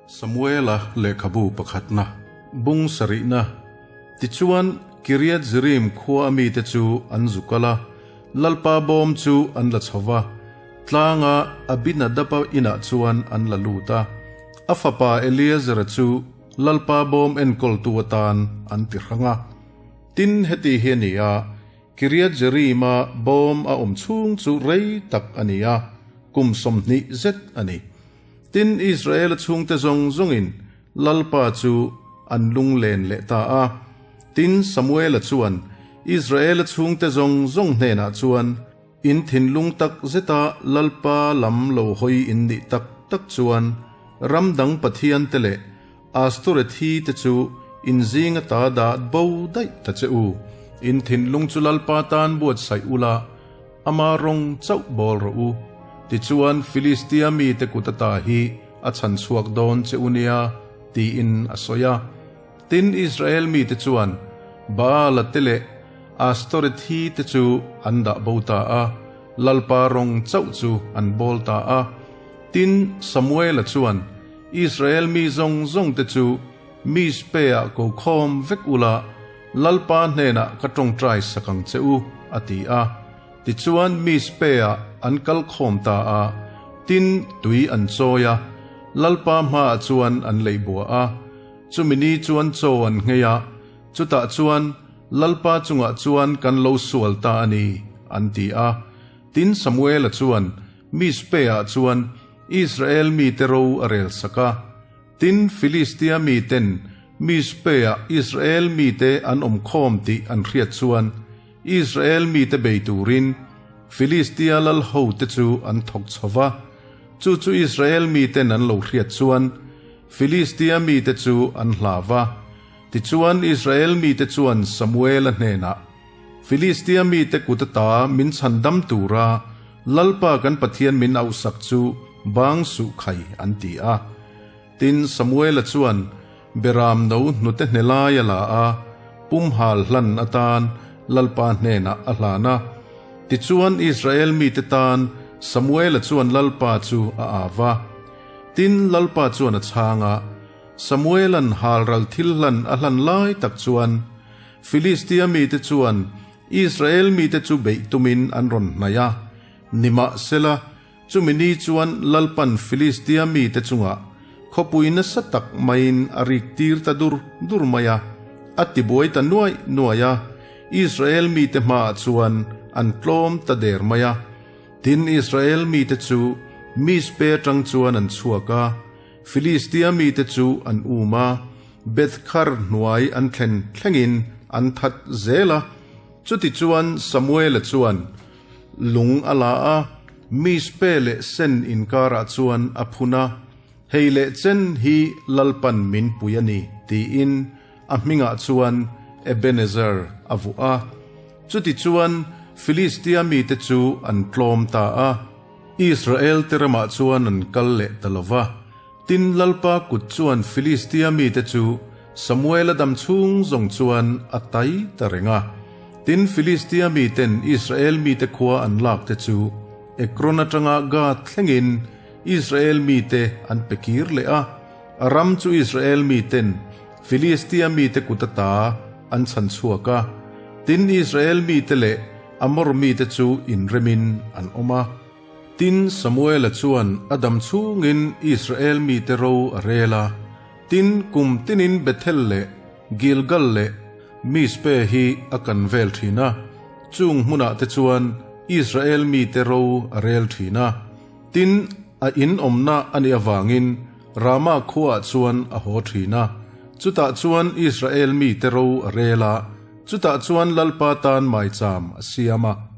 Samuela lehkhabu pakhatna, bung sarihna. Tichuan, Kiriath-Jearim khua a mite chu an zu kal a, Lalpa bawm chu an la chho va, tlanga Abinadaba inah chuan an la lut a. A fapa Eleazara chu Lalpa bawm enkawltu atan an ti hrang a. Tin, heti hi a ni a, Kiriath-Jearim-a bawm a awm chhung chu rei tak a ni a, kum 20 zet a ni. Tin, Israela chhungte zawng zawngin Lalpa chu an lunglen leh ta a. Tin, Samuela chuan Israela chhungte zawng zawng hnenah chuan, In thinlung tak zeta Lalpa lam lo hawi in nih tak tak chuan ram dang pathiante leh Astorethi te chu in zinga ta dah bo daih ta che u. In thinlung chu Lalpa tan buatsaih ula, Ama rawng chauh bawl rawh u. Tichuan, Filistia mite kut ata hi a chhan chhuak dawn che u nia, tiin a sawi a. Tin, Israel mite chuan Baala te leh Astorethi te chu an dah bo ta a, Lalpa rawng chauh chu an bawl ta a. Tin, Samuela chuan Israel mi zawng zawng te chu Mizpe-ah ko khawm vek ula, Lalpa hnenah ka tawngtai sak ang che u, a ti a. Tichuan Mizpe-ah an kal khawm ta a, tin, tui an chawi a, Lalpa hmaah chuan an leih bua a. Chumi ni chuan chaw an nghei a, chutah chuan, Lalpa chungah chuan kan lo sual ta a ni, an ti a. Tin, Samuela chuan Mizpe-ah chuan Israel mite ro a rel sak a. Tin, Filistia miten Mizpe-ah Israel mite an awm khawm tih an hriat chuan, Israel mite bei turin Filistia lal hote chu an thawk chho va. Chu chu Israel miten an lo hriat chuan, Filistia mite chu an hlau va. Tichuan, Israel mite chuan Samuela hnenah, Filistia mite kut ata min chhandam tura Lalpa kan Pathian min auhsak chu bang suh khai an ti a. Tin, Samuela chuan Beram no hnute hne lai a la a, pumhal hlan atan Lalpa hnenah a hlan a. Tichuan Israel mite tan Samuela chuan Lalpa chu a au a. Tin, Lalpa chuan a chhang a, Samuelan halral thil hlan a hlan lai tak chuan Filistia mite chuan Israel mite chu beih tumin an rawn hnaih a, nimahsela, chumi ni chuan Lalpan Filistia mite chungah khawpui nasa tak maiin a rik tir ta dur dur mai a, a tibuai ta nuaih nuaih a, Israel mite hmaah chuan an tlawm ta der mai a. Tin, Israel mite chu Mizpe atang chuan an chhuak a, Filistia mite chu an um a, Beth-khar hnuai an thlen thlengin an that zel a. Chutichuan Samuela chuan lung a la a, Mizpe leh Sen inkarah chuan a phun a, Hei leh chen hi Lalpan min pui a ni, tiin a hmingah chuan Ebenezer a vuah a. Chutichuan Filistia mite chu an tlawm ta a. Israel te ramah chuan an kal leh ta lo va. Tin, Lalpa kut chuan Filistia mite chu Samuela dam chhung zawng chuan a tai ta reng a. Tin, Filistia miten Israel mite khua an lak te chu Ekron atanga Gath thlengin Israel mite an pe kir leh a. A ram chu Israel miten Filistia mite kut ata an chhan chhuak a. Tin, Israel mite leh Amor mite chu inremin an awm a. Tin, Samuela chuan a dam chhungin Israel mite ro a rel a. Tin, kum tinin Bethel leh Gilgal leh Mizpe hi a kan vel thin a. Chung hmunah te chuan Israel mite ro a rel thin a. Tin, a in awmna a nih avangin Rama khuaah chuan a haw thin a. Chutah chuan Israel mite ro a rel a. Chutah chuan Lalpa tan maicham a siam a.